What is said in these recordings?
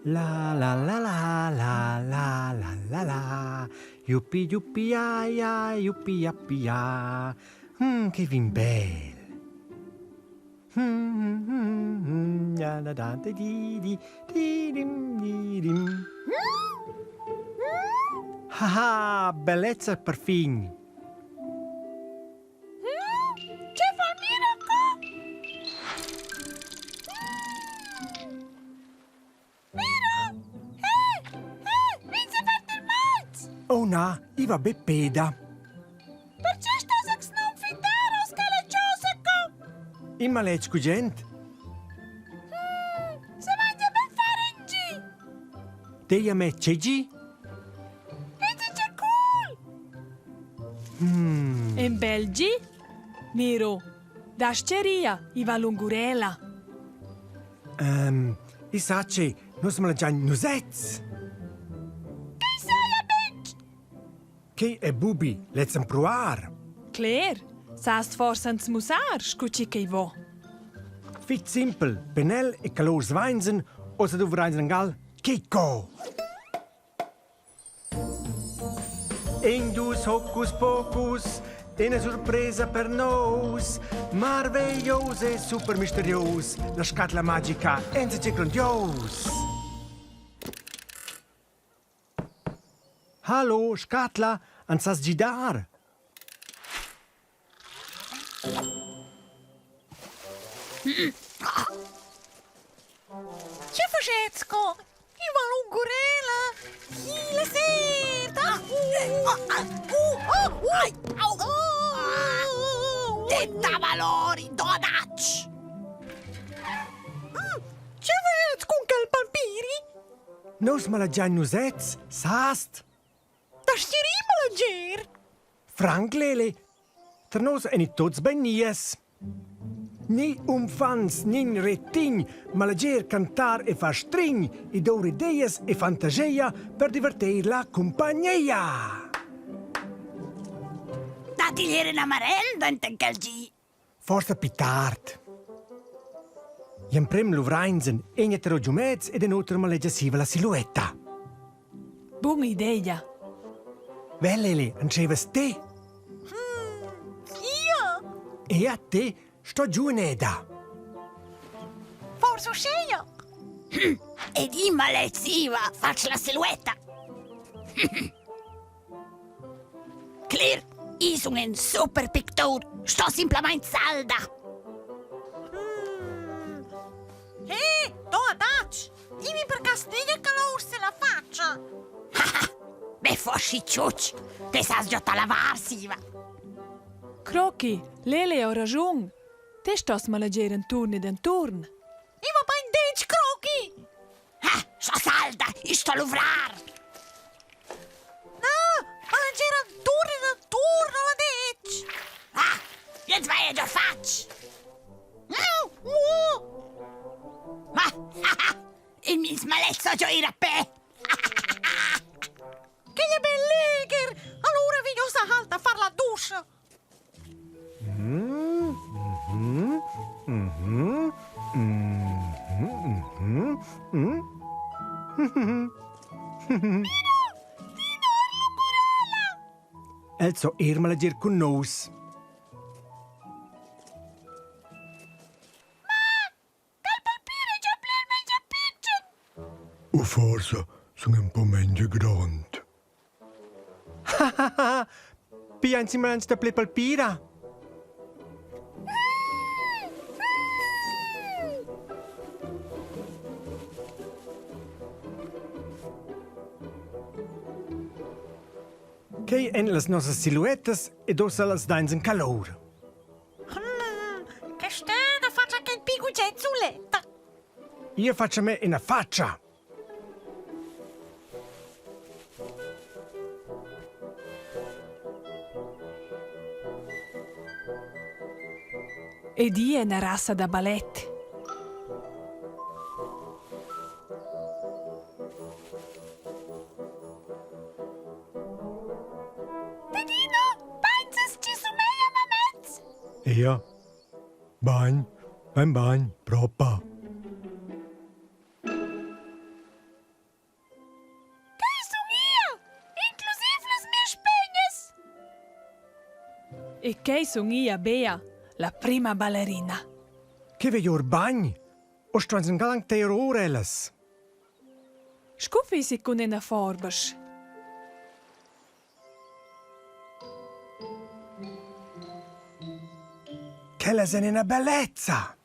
La la la la la la la la la Yuppie yuppie ya ya yuppie yappi ya Mm, che vin bel Mm, mm, mm, ya da da di di di di dim di dim Haha, bellezza per fin! Che fa mira co? Mira! Eh! Eh! Vince per termals! Oh na, i va be peda. Perché stas ex non fitar os calaciosa co? In maletg gugent. Se mangia ben fare in G! Dei a me che gi? Vedi che cool! Mm. En Belgi? Miro, da sceria, i va lungurella. Um, i sa che nus malegiain nusets. Che saja betg? Che è bubi, lez empruar. Cler, sast forsa ans mussar scu chi che vo. Fitg simpel, penel e calor svainsen, ossa dovrains angal Kiko. Indus hocus pocus, ina surpresa per nous, marveglios e super misterios, la scatla magica enzatge grondios. Hallo, scatla, ans sas gidar? Che faschets co? I va lungurella! Chi la senta? Tenta valori, donatsch! Che faschets cun quel palpiri? Nus malagiain nus ets, sast? Da stiri malager! Frank Lele, Tra nus èni tuts ben nies. Ni umfants, nin retign, ma leger, cantar e far strign, i dour ideias e fantageia per divertir la cumpagneia. Datti er in amarel denter quel gi? Forsa pi tard. Gl'emprem luvrainsen egna terò giu mez ed en oter malegia siva la siluetta. Buna ideia. Velleli, entschevas te? Io? E a te sto giu un'eda. Forse uscheia. Ed i malezziva, faccio la siluetta. Cler, i sun ün super pictur, sto simplamaing salda. He, do adatg! Dimmi per castiga che l'urs la faccia. Be foschi ciuc, te sas già ta lavar siva. Croki, Lele ho raschun. Te stos maleger enturn ed enturn. I va bain detg, Croki! Ah, sto salda, i sto luvrar. Na, ma la gira enturn ed enturn, ho detg. Ah, gliez vaia già fatg. Ma, il mins maletg so già ir a pe. Che è bel legher! Allora vi ossa halt a far la duscha. Mhm, mhm, mhm, mhm, mhm, mhm. Mino! Dino er lungurella! El so er maleger cun nous. Ma, quel palpiri è già pler mengia pitschen! U forsa sun ün po mengia grond. Pia insieme ans da ple palpira. Quei èn las nossas siluettas ed ussa las dains en calur. Che. Quest'ana faccia che il pi gugent suletta. Io faccio a me ina faccia. Ed i è una rassa da ballet. Pedino, pensas ci sumeglia mamez? Ia. Bagn, ben bagn, propa. Quei sun io, inclusiv las mias pegnas. E quei sun ia Bea, la prima ballerina. Che vegl or bagn? O stuans in galang teir or ellas. Scu fissi cun ina forbasch? Quellas èn ina bellezza!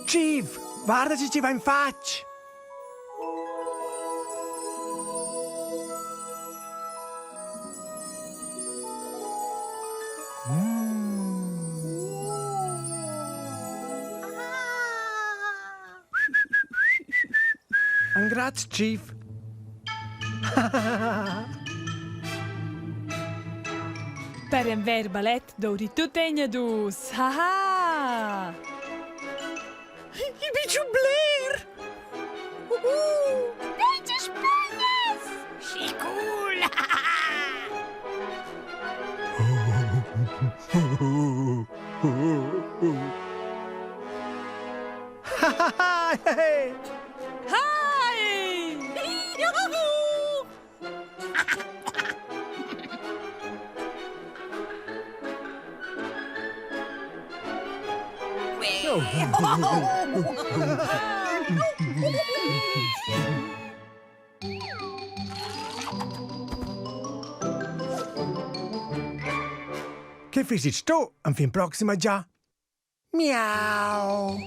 Chief, guarda chi ci va in faccia! Engrazch, Chief. Per in ver ballet dovri tuttegna dus. Haha! Il biciu bler! Uhu! Welche Spinnes! Schi cool! Hi! Juhu! Che fis sto? Am fin proxima già. Miau.